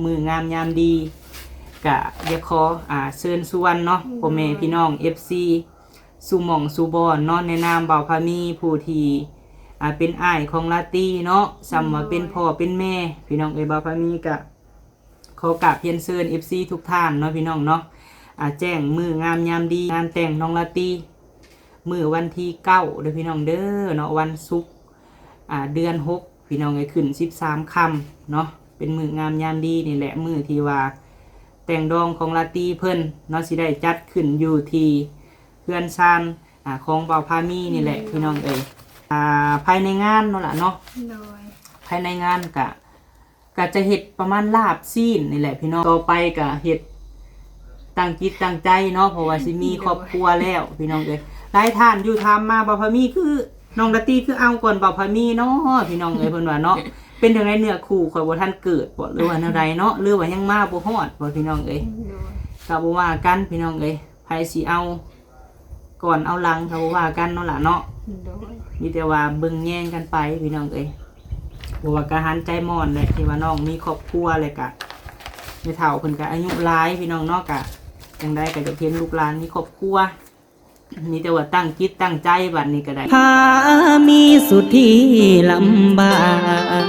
ມື້ງາມຍາມດີ ກະຢາກຂໍ ອ່າ ເຊີນຊວນເນາະ ໂດຍ ພໍ່ແມ່ພີ່ນ້ອງ ເອັຟຊີ ສູ່ໝ່ອງສູ່ບ່ອນເນາະ ໃນນາມບ່າວພາມີ ຜູ້ທີ່ ອ່າ ເປັນອ້າຍຂອງລາຕີເນາະ ສ່ຳວ່າເປັນ ໂດຍ ພໍ່ເປັນແມ່ ພີ່ນ້ອງເອີຍ ບ່າວພາມີກະ ຂໍກາບຮຽນເຊີນ ເອັຟຊີ ທຸກທ່ານເນາະ ພີ່ນ້ອງເນາະ ອ່າ ແຈ້ງມື້ງາມຍາມດີ ງານແຕ່ງນ້ອງລາຕີ ມື້ວັນທີເກົ້າເດີພີ່ນ້ອງເດີເນາະ ວັນສຸກ ອ່າ ເດືອນຫົກ ພີ່ນ້ອງເອີຍ ຂຶ້ນສິບສາມຄ່ຳເນາະ ເປັນມື້ງາມຍາມດີນີ້ແຫຼະ ມື້ທີ່ວ່າແຕ່ງດອງຂອງລາຕີເພິ່ນເນາະ ຊິໄດ້ຈັດຂຶ້ນຢູ່ທີ່ເຮືອນຊານ ອ່າ ຂອງບ່າວພາມີນີ້ແຫຼະ ອືມ ພີ່ນ້ອງເອີຍ ອ່າ ພາຍໃນງານເນາະລະເນາະ ໂດຍ ພາຍໃນງານກະ ກະຈະເຮັດປະມານລາບຊີ້ນນີ້ແຫຼະພີ່ນ້ອງ ຕໍ່ໄປກະເຮັດຕັ້ງຈິດຕັ້ງໃຈເນາະ ເພາະວ່າຊິມີຄອບຄົວແລ້ວພີ່ນ້ອງເອີຍ ຫຼາຍທ່ານຢູ່ຖາມມາ ບ່າວພາມີຄື ນ້ອງລາຕີຄືເອົາກ່ອນບ່າວພາມີເນາະ ພີ່ນ້ອງເອີຍ ເພິ່ນວ່າເນາະ ເປັນຈັ່ງໃດເນື້ອຄູ່ຂ້ອຍບໍ່ທັນເກີດບໍ ຫຼືວ່າແນວໃດເນາະ ຫຼືວ່າຍັງມາບໍ່ຮອດບໍ ພີ່ນ້ອງເອີຍ ໂດຍ ກະບໍ່ວ່າກັນພີ່ນ້ອງເອີຍ ໃຜຊິເອົາ ກ່ອນເອົາຫຼັງກະບໍ່ວ່າກັນເນາະຫຼະເນາະ ໂດຍ ມີແຕ່ວ່າເບິ່ງແຍງກັນໄປພີ່ນ້ອງເອີຍ ເພາະວ່າກະຫັນໃຈໝ່ອນແຫຼະ ທີ່ວ່ານ້ອງມີຄອບຄົວ ແລ້ວກະແມ່ເຖົ້າເພິ່ນກະອາຍຸຫຼາຍພີ່ນ້ອງເນາະ ກະຈັ່ງໃດກະຢາກເຫັນລູກຫຼານມີຄອບຄົວ ມີແຕ່ວ່າຕັ້ງຈິດຕັ້ງໃຈ ບັດນີ້ກະໄດ້ ພາມີສຸທີລຳບາກ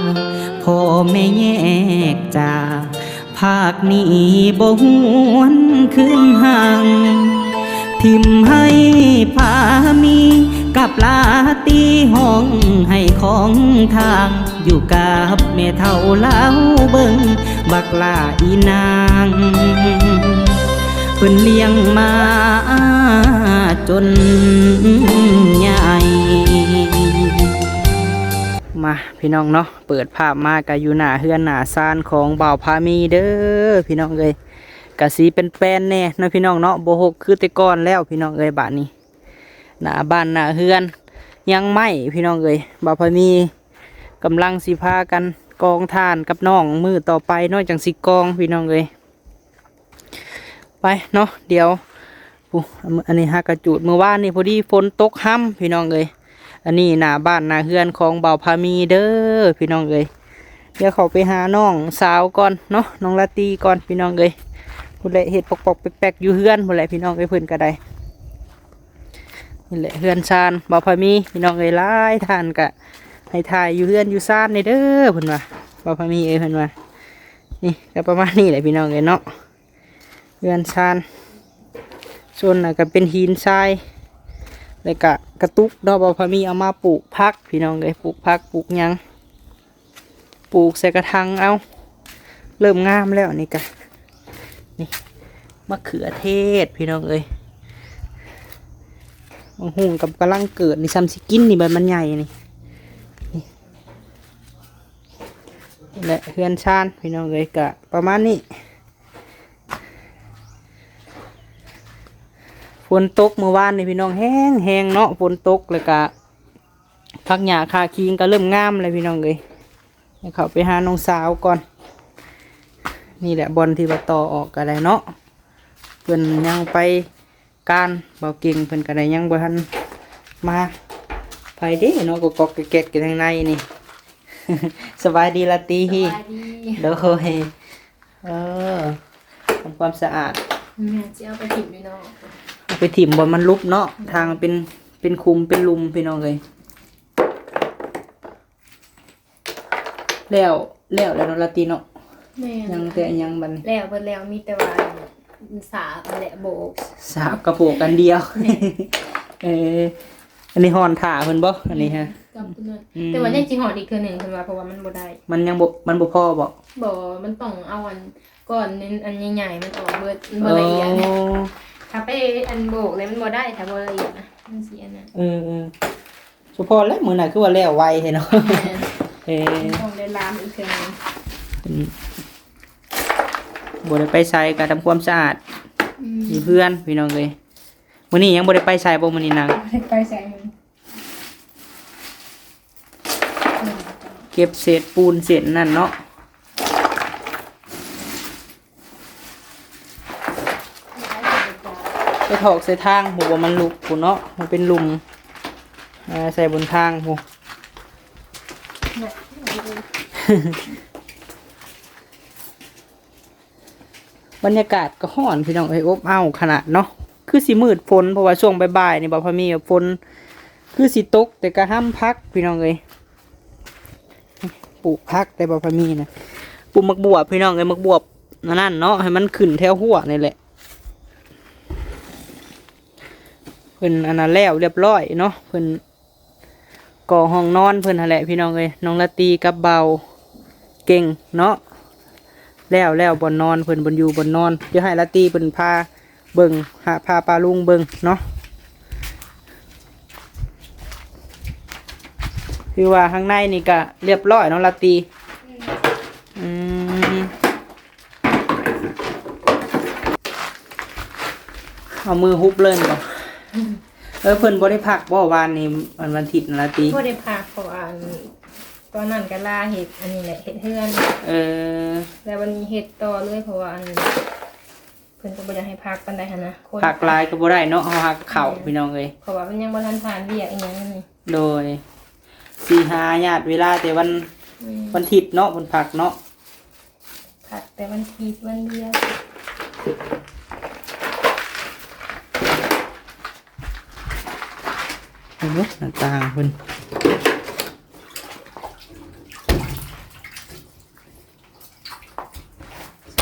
ພໍ່ແມ່ແຍກຈາກ ພາກນີ້ບໍ່ຫວນຄືນຫາງ ຖິ້ມໃຫ້ພາມີກັບລາຕີ ຮ້ອງໄຫ້ຂອງທາງ ຢູ່ກັບແມ່ເຖົ້າລາວເບິ່ງ ບັກຫຼ້າອີນາງ ເພິ່ນລ້ຽງມາຈົນໃຫຍ່ ມາ ພີ່ນ້ອງເນາະ ເປີດພາບມາກະຢູ່ໜ້າເຮືອນໜ້າຊານຂອງບ່າວພາມີເດີພີ່ນ້ອງເອີຍ ກະຊິເປັນແປນແດ່ເນາະພີ່ນ້ອງເນາະ ບໍ່ຮົກຄືແຕ່ກ່ອນແລ້ວພີ່ນ້ອງເອີຍ ບາດນີ້ໜ້າບ້ານໜ້າເຮືອນຍັງໄມ້ພີ່ນ້ອງເອີຍ ບ່າວພາມີກຳລັງຊິພາກັນກອງຖ່ານກັບນ້ອງ ມື້ຕໍ່ໄປເນາະ ຈັ່ງຊິກອງພີ່ນ້ອງເອີຍ. ໄປເນາະ ດຽວ ຜູ້ ອັນນີ້ຫາກະຈູດ ມື້ວານນີ້ພໍດີຝົນຕົກຮຳພີ່ນ້ອງເອີຍ ອັນນີ້ໜ້າບ້ານໜ້າເຮືອນຂອງບ່າວພາມີເດີພີ່ນ້ອງເອີຍ ດຽວເຂົ້າໄປຫານ້ອງສາວກ່ອນເນາະ ນ້ອງລາຕີກ່ອນພີ່ນ້ອງເອີຍ ພຸ້ນແຫຼະ ເຮັດປອກໆແປັກໆຢູ່ເຮືອນພຸ້ນແຫຼະພີ່ນ້ອງເອີຍ ເພິ່ນກະໄດ້ ນີ້ແຫຼະເຮືອນຊານບ່າວພາມີພີ່ນ້ອງເອີຍ ຫຼາຍທ່ານກະໃຫ້ຖ່າຍຢູ່ເຮືອນຢູ່ຊານແດ່ເດີ ເພິ່ນວ່າ ບ່າວພາມີເອີຍ ເພິ່ນວ່າ ນີ້ກະປະມານນີ້ແຫຼະພີ່ນ້ອງເອີຍເນາະ ເຮືອນຊານ ສ່ວນນັ້ນກະເປັນຫີນຊາຍ ແລ້ວກະກະຕຸກເນາະ ບ່າວພາມີເອົາມາປູກຜັກພີ່ນ້ອງເອີຍ ປູກຜັກປູກຫຍັງ ປູກໃສ່ກະຖາງເອົາ ເລີ່ມງາມແລ້ວນີ້ກະ ນີ້ ມະເຂືອເທດພີ່ນ້ອງເອີຍ ບັກຫຸ່ງກະກຳລັງເກີດນີ້ ຊ່ຳຊິກິນນີ້ ບັດມັນໃຫຍ່ນີ້ ນີ້ ແລະເຮືອນຊານພີ່ນ້ອງເອີຍ ກະປະມານນີ້ ຝົນຕົກມື້ວານນີ້ພີ່ນ້ອງ ແຮງໆເນາະ ຝົນຕົກ ແລ້ວກະຜັກຫຍ້າຄາຄີງກະເລີ່ມງາມແລ້ວພີ່ນ້ອງເອີຍ ດຽວເຂົ້າໄປຫານ້ອງສາວກ່ອນ ນີ້ແຫຼະບ່ອນທີ່ວ່າຕໍ່ອອກກະໄດ້ເນາະ ເພິ່ນຍັງໄປ ການ ເບົາເກັ່ງເພິ່ນກະໄດ້ຍັງບໍ່ທັນມາ ໃຜເດ້ເນາະ ກອກໆແກກໆຢູ່ທາງໃນນີ້ ສະບາຍດີລາຕີ ສະບາຍດີ ໂດຍ ເອີ ທຳຄວາມສະອາດ ແມ່ຊິເອົາໄປຖິ້ມຢູ່ນອກ ເອົາໄປຖິ້ມບ່ອນມັນຫຼຸບເນາະ ທາງເປັນ ເປັນຂຸມເປັນຫຼຸມພີ່ນ້ອງເອີຍ. ແລ້ວ ແລ້ວແລ້ວເນາະລາຕີເນາະ ແມ່ນ ຍັງແຕ່ຫຍັງບັດນີ້ ແລ້ວເບິດແລ້ວ ມີແຕ່ວ່າສາບຫັ້ນແຫຼະໂບກ ສາບກະໂບກອັນດຽວ ແມ່ນ ເອີ ອັນນີ້ຮ່ອນຖ້າເພິ່ນບໍ່ ອັນນີ້ຮະ ກັບຕົວນັ້ນ ອືມ ແຕ່ວ່າຍັງຊິຮ່ອນອີກເທື່ອໜຶ່ງເພິ່ນວ່າ ເພາະວ່າມັນບໍ່ໄດ້ ມັນຍັງບໍ່ ມັນບໍ່ພໍບໍ່ ບໍ່ ມັນຕ້ອງເອົາອັນ ກ້ອນອັນໃຫຍ່ໆມັນອອກເບິດ ມັນບໍ່ລະອຽດ ໂອ້ ຖ້າໄປອັນໂບກແລ້ວມັນບໍ່ໄດ້ ຖ້າບໍ່ລະອຽດນະ ມັນຊິອັນນັ້ນ ເອີໆ ສົມພໍແລ້ວ ມື້ນັ້ນຄືວ່າແລ້ວໄວແທ້ເນາະ ແມ່ນ ເອີ ຕ້ອງໄດ້ລາມອີກເທື່ອໜຶ່ງ ອືມ ບໍ່ໄດ້ໄປໃສກະທຳຄວາມສະອາດ ອືມ ຢູ່ເຮືອນພີ່ນ້ອງເອີຍ ມື້ນີ້ຍັງບໍ່ໄດ້ໄປໃສບໍ່ ມື້ນີ້ນາງ ບໍ່ໄດ້ໄປໃສ ເກັບເສດປູນເສດນັ້ນເນາະ ໄປຖອກໃສ່ທາງ ບໍ່ວ່າມັນລຸກພຸ້ນເນາະ ມັນເປັນຫຼຸມ ເອົາໃສ່ບົນທາງພຸ້ນ. ບັນຍາກາດກໍຮ້ອນພີ່ນ້ອງເອີຍ ອົບເອົາຂະໜາດເນາະ. ຄືຊິມືດຝົນ ເພາະວ່າຊ່ວງບ່າຍໆນີ້ ບໍ່ພໍມີຝົນ ຄືຊິຕົກ ແຕ່ກໍຮຳຜັກພີ່ນ້ອງເອີຍ. ປູກຜັກໄດ້ບໍ່ ພາມີນະ ປູກໝາກບວບພີ່ນ້ອງເອີຍ ໝາກບວບອັນນັ້ນເນາະ ໃຫ້ມັນຂຶ້ນແຖວຮົ້ວນີ້ແຫຼະ. ເພິ່ນອັນນັ້ນແລ້ວລຽບຮ້ອຍເນາະ ເພິ່ນກໍ່ຫ້ອງນອນເພິ່ນຫັ້ນແຫຼະພີ່ນ້ອງເອີຍ. ນ້ອງລາຕີກັບບ່າວເກັ່ງເນາະ ແລ້ວ ແລ້ວບ່ອນນອນເພິ່ນ ບ່ອນຢູ່ບ່ອນນອນ. ດຽວໃຫ້ລາຕີເພິ່ນພາ ເບິ່ງ ຫາ ພາປ້າລຸງເບິ່ງເນາະ. ຄືວ່າຂ້າງໃນນີ້ກະລຽບຮ້ອຍເນາະລາຕີ. ອືມ ອືມ ເອົາມືຫຸບເລີຍແມ່ນບໍ່? ເອີ ເພິ່ນບໍ່ໄດ້ພັກບໍ່ວານນີ້ ວັນ ວັນທິດນະລາຕີ? ບໍ່ໄດ້ພັກ ເພາະວ່າ ອັນ ຕອນນັ້ນກໍລາເຮັດອັນນີ້ແຫຼະ ເຮັດເຮືອນ. ເອີ ແລ້ວວັນນີ້ເຮັດຕໍ່ເລີຍ ເພາະວ່າ ອັນ ເພິ່ນກໍບໍ່ຢາກໃຫ້ພັກປານໃດຫັ້ນນະ ຄົນ ພັກຫຼາຍກໍບໍ່ໄດ້ເນາະ ເຮົາຫາເຂົ້າ ແມ່ນ ພີ່ນ້ອງເອີຍ ເພາະວ່າມັນຍັງບໍ່ທັນຜ່ານວຽກອີ່ຫຍັງນີ້. ໂດຍ ຊິຫາຍາດເວລາແຕ່ວັນ ແມ່ນ ວັນທິດເນາະ ເພິ່ນພັກເນາະ ພັກແຕ່ວັນທິດວັນດຽວ. ໂອ້ ໜ້າຕ່າງເພິ່ນ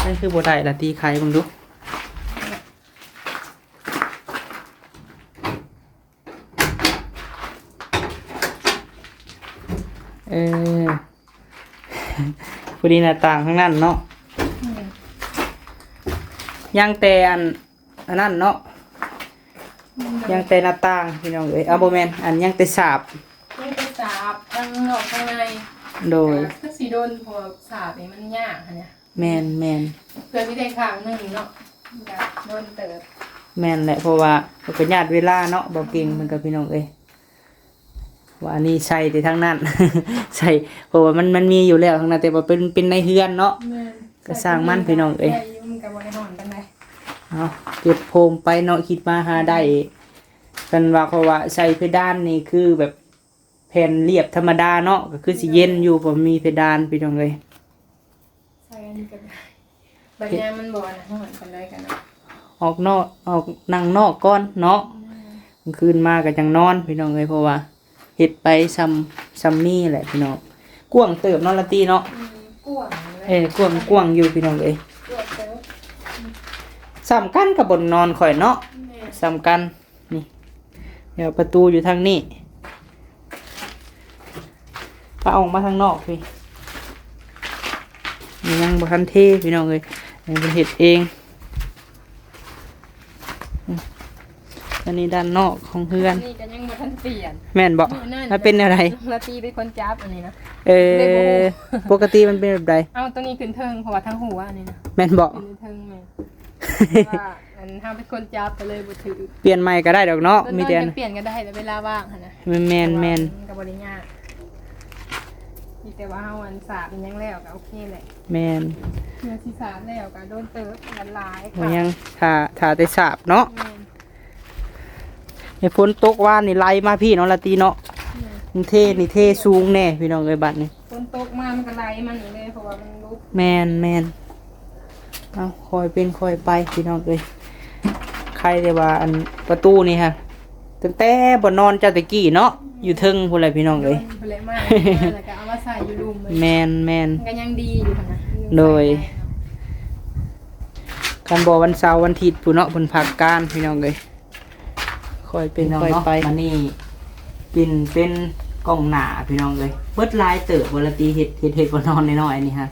ນັ້ນຄືບໍ່ໄດ້ລະຕິ ໄຂເບິ່ງດູ. ເອີ ພໍດີໜ້າຕ່າງທາງນັ້ນເນາະ. ອືມ ຍັງແຕ່ອັນ ອັນນັ້ນເນາະ ອືມ ຍັງແຕ່ໜ້າຕ່າງພີ່ນ້ອງເອີຍ. ເອົາ ບໍ່ແມ່ນ ອັນ ຍັງແຕ່ສາບ ຍັງແຕ່ສາບທັງນອກທັງໃນ. ໂດຍ ກໍຄືຊິດົນ ເພາະວ່າສາບນີ້ມັນຍາກຫັ້ນນະ. ແມ່ນໆ ເພື່ອຊິໄດ້ຂ້າງໜຶ່ງເນາະ ມັນກະດົນເຕີບ. ແມ່ນແຫຼະ ເພາະວ່າເພິ່ນກໍຍາດເວລາເນາະ ບໍ່ເກັ່ງເພິ່ນກໍ ພີ່ນ້ອງເອີຍ ວ່າອັນນີ້ໃສ່ແຕ່ທາງນັ້ນ ໃສ່ ເພາະວ່າມັນ ມັນມີຢູ່ແລ້ວທາງນັ້ນ ແຕ່ວ່າເປັນ ເປັນໃນເຮືອນເນາະ. ແມ່ນ ກໍຊ່າງມັນ ພີ່ນ້ອງເອີຍ ໃສ່ຢູ່ມັນກໍບໍ່ໄດ້ຮ້ອນປານໃດ. ເອົາ ເກັບໂຮມໄປເນາະ ຄິດມາຫາໄດ້ ເພິ່ນວ່າ ເພາະວ່າໃສ່ເພດານນີ້ຄືແບບ ແຜ່ນລຽບທຳມະດາເນາະ ກໍຄືຊິເຢັນຢູ່ ເພາະມີເພດານ ພີ່ນ້ອງເອີຍ. ໃສ່ອັນນີ້ກໍໄດ້ ບັດຍາມມັນບໍ່ອັນນັ້ນຮ້ອນປານໃດກໍນອນ ອອກນອກ ອອກນັ່ງນອກກ່ອນເນາະ. ແມ່ນ ກາງຄືນມາກໍຈັ່ງນອນ ພີ່ນ້ອງເອີຍ ເພາະວ່າເຮັດໄປຊ່ຳ ຊ່ຳນີ້ແຫຼະ ພີ່ນ້ອງ. ກວ້າງເຕີບເນາະ ລາຕີເນາະ. ອືມ ກວ້າງເລີຍ ເອີ ກວ້າງ ກວ້າງຢູ່ ພີ່ນ້ອງເອີຍ ກວ້າງເຕີບ. ສ່ຳກັນກັບບ່ອນນອນຂ້ອຍເນາະ. ແມ່ນ ສ່ຳກັນ. ນີ້ ດຽວປະຕູຢູ່ທາງນີ້ ປະອອກມາທາງນອກພີ້ ຍັງບໍ່ທັນເທ ພີ່ນ້ອງເອີຍ ຍັງເພິ່ນເຮັດເອງ. ອືມ ອັນນີ້ດ້ານນອກຂອງເຮືອນ ອັນນີ້ກໍຍັງບໍ່ທັນປ່ຽນ. ແມ່ນບໍ່? ມື້ນັ້ນ ມັນເປັນແນວໃດ? ລາຕີເປັນຄົນຈັບອັນນີ້ນະ. ເອີ ເລີຍບໍ່ຮູ້ ປົກກະຕິມັນເປັນແບບໃດ? ເອົາຕົວນີ້ຂຶ້ນເທິງ ເພາະວ່າທາງຫົວອັນນີ້ນະ. ແມ່ນບໍ່? ຂຶ້ນເທິງແມ່ນ ວ່າ ອັນ ເຮົາເປັນຄົນຈັບກໍເລີຍບໍ່ຖືກ. ປ່ຽນໃໝ່ກໍໄດ້ດອກເນາະ ມີແຕ່ ເປັນ ປ່ຽນກໍໄດ້ ແຕ່ເວລາວ່າງຫັ້ນນະ. ແມ່ນໆ ແມ່ນ ມັນກໍບໍ່ໄດ້ຍາກ ມີແຕ່ວ່າເຮົາ ອັນ ສາບອີ່ຫຍັງແລ້ວກໍໂອເຄແຫຼະ. ແມ່ນ ເພື່ອຊິສາບແລ້ວກໍດົນເຕີບ ມັນຫຼາຍ ຍັງຖ້າ ຖ້າແຕ່ສາບເນາະ. ແມ່ນ ໃນຝົນຕົກວານນີ້ໄຫຼມາພີ້ເນາະ ລາຕີເນາະ. ແມ່ນ ມັນເທນີ້ເທສູງແນ່ ພີ່ນ້ອງເອີຍ ບາດນີ້ ຝົນຕົກມາມັນກໍໄຫຼມານີ້ເລີຍ ເພາະວ່າມັນຫຼຸບ. ແມ່ນໆ ເອົາ ຄ່ອຍເປັນຄ່ອຍໄປ ພີ່ນ້ອງເອີຍ. ໃຄແຕ່ວ່າ ອັນ ປະຕູນີ້ຫັ້ນ ຕັ້ງແຕ່ບ່ອນນອນເຈົ້າແຕ່ກີ້ເນາະ ຢູ່ເທິງພຸ້ນແຫຼະ ພີ່ນ້ອງເອີຍ ພຸ້ນແຫຼະ ມາ ແລ້ວກໍເອົາມາໃສ່ຢູ່ລຸ່ມເລີຍ. ແມ່ນໆ ມັນກໍຍັງດີຢູ່ຫັ້ນນະ. ໂດຍ ຄັນບໍ່ວັນເສົາວັນທິດພຸ້ນເນາະ ເພິ່ນພັກການ ພີ່ນ້ອງເອີຍ. ຄ່ອຍເປັນຄ່ອຍໄປ. ບັດນີ້ປິ່ນເປັນກ້ອງໜ້າ ພີ່ນ້ອງເອີຍ. ເບິດຫຼາຍເຕີບບໍ່ລະຕິ ເຮັດ ເຮັດ ເຮັດບໍ່ນອນນ້ອຍໆນີ້ຮະ?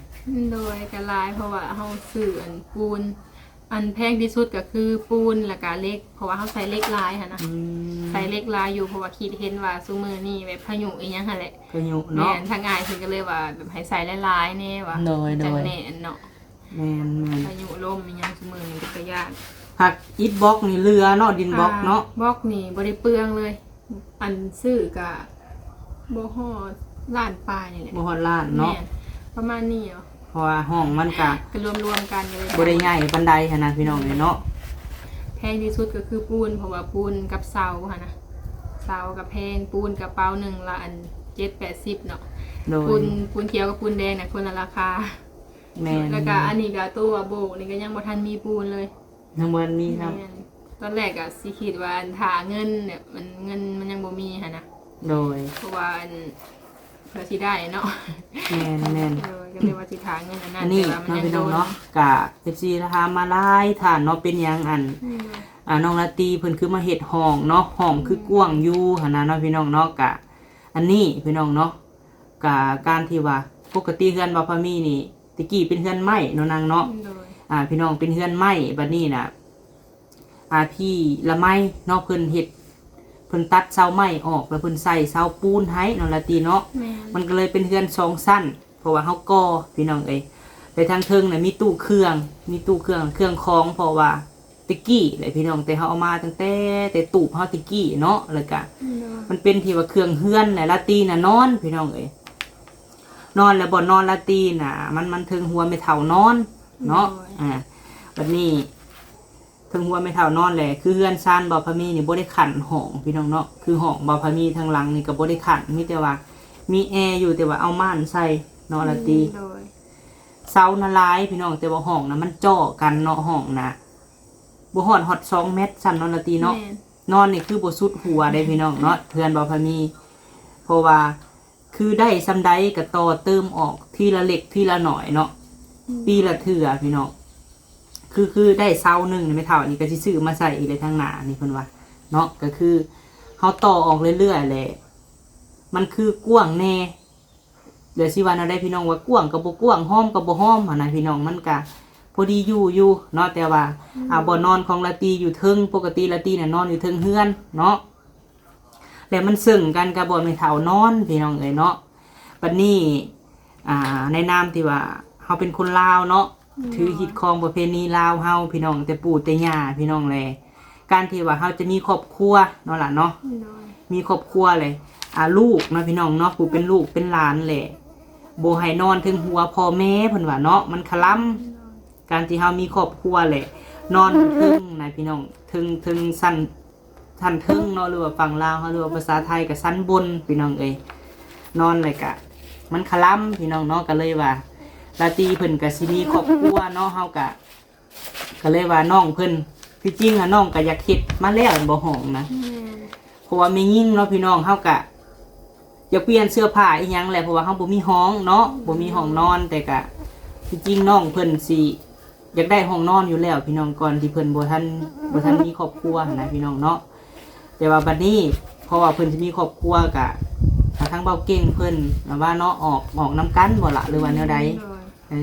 ໂດຍ ກໍຫຼາຍ ເພາະວ່າເຮົາຊື້ອັນປູນ ອັນແພງທີ່ສຸດກໍຄືປູນ ແລ້ວກໍເຫຼັກ ເພາະວ່າເຮົາໃສ່ເຫຼັກຫຼາຍຫັ້ນນະ. ອືມ ໃສ່ເຫຼັກຫຼາຍຢູ່ ເພາະວ່າຄິດເຫັນວ່າຊຸມື້ນີ້ແບບພາຍຸອີ່ຫຍັງຫັ້ນແຫຼະ ພາຍຸເນາະ. ແມ່ນ ທາງອ້າຍເພິ່ນກໍເລີຍວ່າແບບໃຫ້ໃສ່ຫຼາຍໆແດ່ວ່າ ໂດຍໆ ຈັ່ງແໜ້ນເນາະ. ແມ່ນໆ ພາຍຸລົມອີ່ຫຍັງຊຸມື້ນີ້ກໍຢ້ານ. ຜັກອິດບລັອກນີ້ເຫຼືອເນາະ ດິນບລັອກເນາະ. ອ່າ ບລັອກນີ້ບໍ່ໄດ້ເປືອງເລີຍ ອັນຊື້ກະບໍ່ຮອດລ້ານປາຍນີ້ແຫຼະ. ບໍ່ຮອດລ້ານເນາະ. ແມ່ນ ປະມານນີ້ເນາະ ເພາະວ່າຫ້ອງມັນກະ ກະລວມໆກັນຢູ່ເລີຍ ບໍ່ໄດ້ໃຫຍ່ປານໃດຫັ້ນນະ ພີ່ນ້ອງເອີຍເນາະ. ແພງທີ່ສຸດກໍຄືປູນ ເພາະວ່າປູນກັບເສົາຫັ້ນນະ ເສົາກໍແພງ ປູນກະເປົາໜຶ່ງລະອັນ ເຈັດແປດສິບເນາະ. ໂດຍ ປູນ ປູນຂຽວກັບປູນແດງນະ ຄົນລະລາຄາ. ແມ່ນ ແລ້ວກໍອັນນີ້ກໍ ຕົວໂບກນີ້ກໍຍັງບໍ່ທັນມີປູນເລີຍ. ຍັງບໍ່ທັນມີຊ້ຳ. ແມ່ນ ຕອນແລກກໍຊິຄິດວ່າຖ້າເງິນແບບມັນ ເງິນມັນຍັງບໍ່ມີຫັ້ນນະ. ໂດຍ ເພາະວ່າອັນ ເພື່ອຊິໄດ້ເນາະ. ແມ່ນໆ ໂດຍ ກໍເລີຍວ່າຊິຖ້າເງິນອັນນັ້ນ ອັນນີ້ເນາະ ແຕ່ວ່າມັນຍັງດົນເນາະ. ກໍເອັຟຊີຖາມມາຫຼາຍທ່ານເນາະ ເປັນຫຍັງອັນ ອືມ ອ່າ ນ້ອງລາຕີເພິ່ນຄືມາເຮັດຫ້ອງເນາະ ຫ້ອງຄື ອືມ ກວ້າງຢູ່ຫັ້ນນະເນາະ ພີ່ນ້ອງເນາະ. ກະອັນນີ້ພີ່ນ້ອງເນາະ ກະການທີ່ວ່າ ປົກກະຕິເຮືອນບ່າວພາມີນີ້ ແຕ່ກີ້ເປັນເຮືອນໄມ້ເນາະນາງເນາະ. ໂດຍ ອ່າ ພີ່ນ້ອງ ເປັນເຮືອນໄມ້ ບັດນີ້ນະ ອ່າ ພີ່ລະໄມເນາະ ເພິ່ນເຮັດ ເພິ່ນຕັດເສົາໄມ້ອອກ ແລ້ວເພິ່ນໃສ່ເສົາປູນໃຫ້ເນາະ ລາຕີເນາະ. ແມ່ນ ມັນກໍເລີຍເປັນເຮືອນສອງຊັ້ນ ເພາະວ່າເຮົາກໍ່ ພີ່ນ້ອງເອີຍ. ແລະທາງເທິງນະ ມີຕູ້ເຄື່ອງ ມີຕູ້ເຄື່ອງ ເຄື່ອງຂອງ ເພາະວ່າແຕ່ກີ້ແຫຼະ ພີ່ນ້ອງ ແຕ່ເຮົາເອົາມາຕັ້ງແຕ່ ແຕ່ຕູບເຮົາແຕ່ກີ້ເນາະ. ແລ້ວກະ ໂດຍ ມັນເປັນທີ່ວ່າເຄື່ອງເຮືອນແຫຼະ ລາຕີນະນອນ ພີ່ນ້ອງເອີຍ. ນອນແລ້ວ ບ່ອນນອນລາຕີນະ ມັນ ມັນເທິງຫົວແມ່ເຖົ້ານອນເນາະ. ໂດຍ ອ່າ ບັດນີ້ ເທິງຫົວແມ່ເຖົ້ານອນແຫຼະ ຄືເຮືອນຊານບ່າວພາມີນີ້ບໍ່ໄດ້ຂັ້ນຫ້ອງ ພີ່ນ້ອງເນາະ. ຄືຫ້ອງບ່າວພາມີທາງຫຼັງນີ້ກໍບໍ່ໄດ້ຂັ້ນ ມີແຕ່ວ່າມີແອຢູ່ ແຕ່ວ່າເອົາມ່ານໃສ່ເນາະ ອືມ ລາຕີ. ໂດຍ ເສົານະຫຼາຍ ພີ່ນ້ອງ ແຕ່ວ່າຫ້ອງນະມັນເຈາະກັນເນາະ. ຫ້ອງນະບໍ່ຮອດ ຮອດສອງແມັດຊ້ຳເນາະ ລາຕີເນາະ. ແມ່ນ ນອນນີ້ຄືບໍ່ສຸດຫົວເດ້ ພີ່ນ້ອງເນາະ ເຮືອນບ່າວພາມີ ເພາະວ່າ ຄືໄດ້ສ່ຳໃດກໍຕໍ່ເຕີມອອກທີລະເລັກທີລະໜ້ອຍເນາະ. ອືມ ປີລະເທື່ອພີ່ນ້ອງ ຄື ຄືໄດ້ເສົາໜຶ່ງນີ້ ແມ່ເຖົ້ານີ້ກໍຊິຊື້ມາໃສ່ອີກແຫຼະ ທາງໜ້ານີ້ເພິ່ນວ່າເນາະ. ກໍຄືເຮົາຕໍ່ອອກເລື້ອຍໆແຫຼະ ມັນຄືກວ້າງແດ່ ແລ້ວຊິວ່າແນວໃດ ພີ່ນ້ອງ ວ່າກວ້າງກໍບໍ່ກວ້າງ ຫອມກໍບໍ່ຫອມຫັ້ນນະ ພີ່ນ້ອງ. ມັນກະພໍດີຢູ່ຢູ່ເນາະ ແຕ່ວ່າ ອືມ ອ່າ ບ່ອນນອນຂອງລາຕີຢູ່ເທິງ ປົກກະຕິລາຕີນະນອນຢູ່ເທິງເຮືອນເນາະ ແລ້ວມັນເຊິ່ງກັນກັບບ່ອນແມ່ເຖົ້ານອນ ພີ່ນ້ອງເອີຍເນາະ. ບັດນີ້ ອ່າ ໃນນາມທີ່ວ່າເຮົາເປັນຄົນລາວເນາະ ອືມ ຖືຮີດຄອງປະເພນີລາວເຮົາ ພີ່ນ້ອງ ແຕ່ປູ່ແຕ່ຍ່າ ພີ່ນ້ອງ ແລະການທີ່ວ່າເຮົາຈະມີຄອບຄົວເນາະ ຫຼານເນາະ. ໂດຍ ມີຄອບຄົວແລະ ອ່າ ລູກເນາະ ພີ່ນ້ອງເນາະ ຜູ້ເປັນລູກເປັນຫຼານແຫຼະ ບໍ່ໃຫ້ນອນເທິງຫົວພໍ່ແມ່ ເພິ່ນວ່າເນາະ ມັນຄະລຳ. ໂດຍ ການທີ່ເຮົາມີຄອບຄົວແຫຼະ ນອນເທິງນະ ພີ່ນ້ອງ ເທິງ ເທິງຊັ້ນ ຊັ້ນເທິງເນາະ ຫຼືວ່າຝັ່ງລາວເຮົາ ຫຼືວ່າພາສາໄທກໍຊັ້ນບົນ ພີ່ນ້ອງເອີຍ. ນອນແລ້ວກະມັນຄະລຳ ພີ່ນ້ອງເນາະ. ກໍເລີຍວ່າລາຕີເພິ່ນກໍຊິມີຄອບຄົວເນາະ ເຮົາກະ ກໍເລີຍວ່ານ້ອງເພິ່ນ ທີ່ຈິງອະ ນ້ອງກໍຢາກເຮັດມາແລ້ວ ແມ່ນບໍ່ ຫ້ອງນະ. ແມ່ນ ເພາະວ່າແມ່ຍິງເນາະ ພີ່ນ້ອງ ເຮົາກະຢາກປ່ຽນເສື້ອຜ້າອີ່ຫຍັງແຫຼະ ເພາະວ່າເຮົາບໍ່ມີຫ້ອງເນາະ ບໍ່ມີຫ້ອງນອນ. ແຕ່ກະທີ່ຈິງນ້ອງເພິ່ນຊິ ຢາກໄດ້ຫ້ອງນອນຢູ່ແລ້ວ ພີ່ນ້ອງ ກ່ອນທີ່ເພິ່ນບໍ່ທັນ ບໍ່ທັນມີຄອບຄົວຫັ້ນນະ ພີ່ນ້ອງເນາະ. ແຕ່ວ່າບັດນີ້ ເພາະວ່າເພິ່ນຊິມີຄອບຄົວ ກະ ກະທາງບ່າວເກັ່ງເພິ່ນ ແບບວ່າເນາະ ອອກ ອອກນຳກັນບໍ່ລະ ຫຼືວ່າແນວໃດ? ໂດຍ ເອີ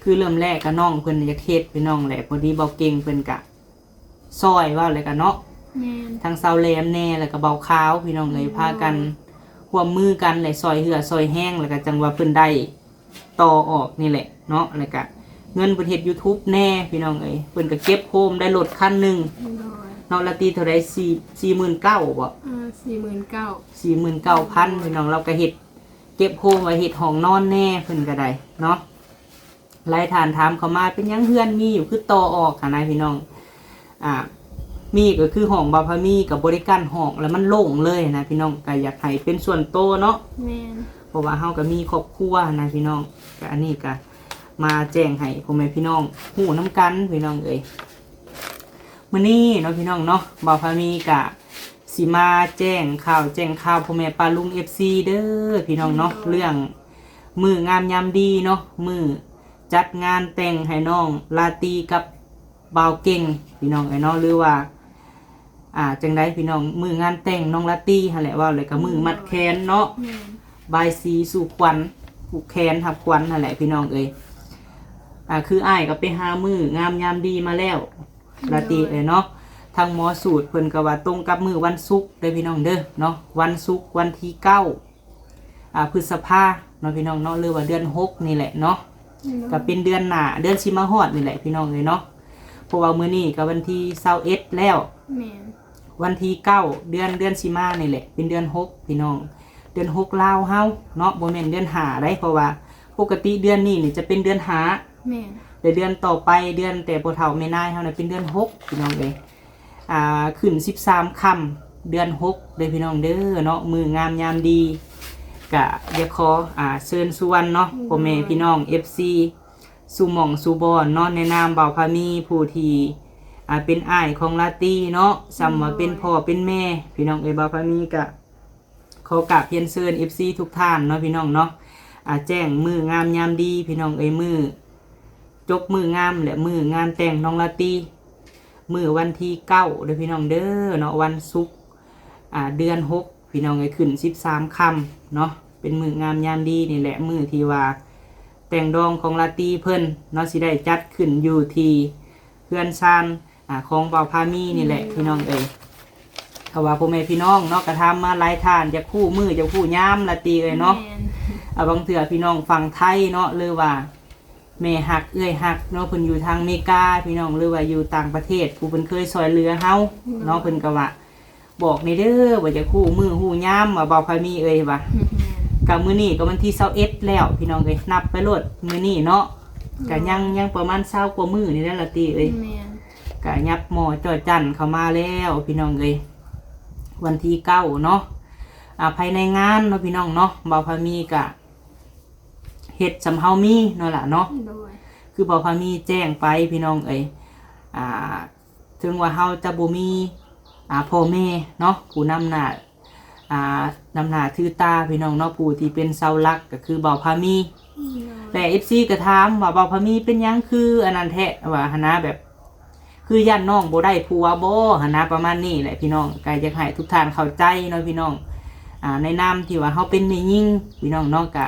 ຄືເລີ່ມແລກກະນ້ອງເພິ່ນຢາກເຮັດ ພີ່ນ້ອງ ແຫຼະ ພໍດີບ່າວເກັ່ງເພິ່ນກະ ຊ່ອຍເວົ້າແລ້ວກະເນາະ. ແມ່ນ ທັງສາວແຫຼມແດ່ ແລ້ວກະບ່າວຂາວ ພີ່ນ້ອງເອີຍ ໂດຍ ພາກັນຮ່ວມມືກັນ ແລະ ຊ່ອຍເຫື່ອຊ່ອຍແຮງ ແລ້ວກະຈັ່ງວ່າເພິ່ນໄດ້ຕໍ່ອອກນີ້ແຫຼະເນາະ. ແລ້ວກະເງິນເພິ່ນເຮັດຢູທູບແດ່ ພີ່ນ້ອງເອີຍ ເພິ່ນກະເກັບໂຮມໄດ້ລົດຄັນໜຶ່ງ ໂດຍ ເນາະ. ລາຕີເທົ່າໃດ? ສີ່ ສີ່ໝື່ນເກົ້າບໍ່? ເອີ ສີ່ໝື່ນເກົ້າ ສີ່ໝື່ນເກົ້າພັນ ພີ່ນ້ອງ. ລາວກະເຮັດ ເກັບໂຮມໄວ້ເຮັດຫ້ອງນອນແດ່ ເພິ່ນກະໄດ້ເນາະ. ຫຼາຍທ່ານຖາມເຂົ້າມາ ເປັນຫຍັງເຮືອນມີຢູ່ຄືຕໍ່ອອກຫັ້ນນະ ພີ່ນ້ອງ. ອ່າ ມີກໍຄືຫ້ອງບ່າວພາມີ ກໍບໍ່ໄດ້ກັ້ນຫ້ອງ ແລ້ວມັນໂລ່ງເລີຍນະ ພີ່ນ້ອງ. ກໍຢາກໃຫ້ເປັນສ່ວນໂຕເນາະ. ແມ່ນ ເພາະວ່າເຮົາກໍມີຄອບຄົວນະ ພີ່ນ້ອງ. ກໍອັນນີ້ກໍມາແຈ້ງໃຫ້ພໍ່ແມ່ພີ່ນ້ອງຮູ້ນຳກັນ ພີ່ນ້ອງເອີຍ. ມື້ນີ້ເນາະ ພີ່ນ້ອງເນາະ ບ່າວພາມີກະຊິມາແຈ້ງຂ່າວແຈ້ງຂ່າວພໍ່ແມ່ປ້າລຸງ ເອັຟຊີ ເດີ ພີ່ນ້ອງເນາະ. ໂດຍ ເລື່ອງມື້ງາມຍາມດີເນາະ ມື້ຈັດງານແຕ່ງໃຫ້ນ້ອງລາຕີກັບບ່າວເກັ່ງ ພີ່ນ້ອງເອີຍເນາະ. ຫຼືວ່າ ອ່າ ຈັ່ງໃດ ພີ່ນ້ອງ ມື້ງານແຕ່ງນ້ອງລາຕີຫັ້ນແຫຼະ ເວົ້າແລ້ວກໍມື້ມັດແຂນເນາະ. ແມ່ນ ບາຍສີສູ່ຂວັນ ຜູກແຂນຮັບຂວັນຫັ້ນແຫຼະ ພີ່ນ້ອງເອີຍ. ອ່າ ຄືອ້າຍກໍໄປຫາມື້ງາມຍາມດີມາແລ້ວ ລາຕີເອີຍເນາະ. ທາງໝໍສູດເພິ່ນກໍວ່າຕົງກັບມື້ວັນສຸກເດີ ພີ່ນ້ອງເດີເນາະ ວັນສຸກວັນທີເກົ້າ ອ່າ ພຶດສະພາເນາະ ພີ່ນ້ອງເນາະ ຫຼືວ່າເດືອນຫົກນີ້ແຫຼະເນາະ. ໂດຍ ກໍເປັນເດືອນໜ້າ ເດືອນຊິມາຮອດນີ້ແຫຼະ ພີ່ນ້ອງເອີຍເນາະ. ເພາະວ່າມື້ນີ້ກໍວັນທີຊາວເອັດແລ້ວ. ແມ່ນ ວັນທີເກົ້າ ເດືອນ ເດືອນຊິມານີ້ແຫຼະ ເປັນເດືອນຫົກ ພີ່ນ້ອງ. ເດືອນຫົກລາວເຮົາເນາະ ບໍ່ແມ່ນເດືອນຫ້າໃດ໋ ເພາະວ່າປົກກະຕິເດືອນນີ້ນີ້ຈະເປັນເດືອນຫ້າ. ແມ່ນ ແລະເດືອນຕໍ່ໄປ ເດືອນແຕ່ພໍ່ເຖົ້າແມ່ນາຍເຮົານະ ເປັນເດືອນຫົກ ພີ່ນ້ອງເອີຍ. ອ່າ ຂຶ້ນສິບສາມຄ່ຳເດືອນຫົກເດີ ພີ່ນ້ອງເດີເນາະ ມື້ງາມຍາມດີ. ກະຢາກຂໍ ອ່າ ເຊີນຊວນເນາະ ໂດຍ ພໍ່ແມ່ພີ່ນ້ອງ ເອັຟຊີ ສູ່ໝ່ອງສູ່ບ່ອນເນາະ ໃນນາມບ່າວພາມີ ຜູ້ທີ່ ອ່າ ເປັນອ້າຍຂອງລາຕີເນາະ ສ່ຳວ່າເປັນ ໂດຍ ພໍ່ເປັນແມ່ ພີ່ນ້ອງເອີຍ ບ່າວພາມີກະ ຂໍກາບຮຽນເຊີນ ເອັຟຊີ ທຸກທ່ານເນາະ ພີ່ນ້ອງເນາະ ອ່າ ແຈ້ງມື້ງາມຍາມດີ ພີ່ນ້ອງເອີຍ ມື້ຈົບມື້ງາມ ແລະ ມື້ງານແຕ່ງນ້ອງລາຕີ ມື້ວັນທີເກົ້າເດີ ພີ່ນ້ອງເດີເນາະ ວັນສຸກ ອ່າ ເດືອນຫົກ ພີ່ນ້ອງເອີຍ ຂຶ້ນສິບສາມຄ່ຳເນາະ ເປັນມື້ງາມຍາມດີນີ້ແຫຼະ ມື້ທີ່ວ່າແຕ່ງດອງຂອງລາຕີເພິ່ນເນາະ ຊິໄດ້ຈັດຂຶ້ນຢູ່ທີ່ເຮືອນຊານ ອ່າ ຂອງບ່າວພາມີນີ້ແຫຼະ ອືມ ພີ່ນ້ອງເອີຍ ເພາະວ່າພໍ່ແມ່ພີ່ນ້ອງເນາະ ກະຖາມມາຫຼາຍທ່ານ ຢາກຮູ້ມື້ ຢາກຮູ້ຍາມລາຕີເອີຍເນາະ ແມ່ນ ອ່າ ບາງເທື່ອພີ່ນ້ອງຝັ່ງໄທເນາະ ຫຼືວ່າແມ່ຮັກເອື້ອຍຮັກເນາະ ເພິ່ນຢູ່ທາງເມກາ ພີ່ນ້ອງ ຫຼືວ່າຢູ່ຕ່າງປະເທດ ຜູ້ເພິ່ນເຄີຍຊ່ອຍເຫຼືອເຮົາເນາະ ໂດຍ ເພິ່ນກະວ່າ ບອກແດ່ເດີ ວ່າຢາກຮູ້ມື້ຮູ້ຍາມ ວ່າບ່າວພາມີເອີຍວ່າ ອືມ ກະມື້ນີ້ກະວັນທີຊາວເອັດແລ້ວ ພີ່ນ້ອງເອີຍ ນັບໄປໂລດມື້ນີ້ເນາະ ໂດຍ ກະຍັງ ຍັງປະມານຊາວກວ່າມື້ນີ້ແຫຼະລາຕີເອີຍ ແມ່ນ ກະຫຍັບໝໍ້ຈ້ອຍຈັ້ນເຂົ້າມາແລ້ວ ພີ່ນ້ອງເອີຍ ວັນທີເກົ້າເນາະ ອ່າ ພາຍໃນງານເນາະ ພີ່ນ້ອງເນາະ ບ່າວພາມີກະເຮັດສ່ຳເຮົາມີເນາະລະເນາະ ໂດຍ ຄືບ່າວພາມີແຈ້ງໄປ ພີ່ນ້ອງເອີຍ ອ່າ ເຖິງວ່າເຮົາຈະບໍ່ມີ ອ່າ ພໍ່ແມ່ເນາະ ຜູ້ນຳໜ້າ ອ່າ ນຳໜ້າຖືຕາ ພີ່ນ້ອງເນາະ ຜູ້ທີ່ເປັນເສົາຫຼັກກະຄືບ່າວພາມີ ໂດຍ ແລະ ເອັຟຊີ ກະຖາມວ່າ ບ່າວພາມີເປັນຫຍັງຄືອັນນັ້ນແທ້ ວ່າຫັ້ນນະ ແບບ ຄືຢ້ານນ້ອງບໍ່ໄດ້ຜົວບໍ່ ຫັ້ນນະ ປະມານນີ້ແຫຼະ ພີ່ນ້ອງ ກະຢາກໃຫ້ທຸກທ່ານເຂົ້າໃຈເນາະ ພີ່ນ້ອງ ອ່າ ໃນນາມທີ່ວ່າເຮົາເປັນແມ່ຍິງ ພີ່ນ້ອງເນາະ ກະ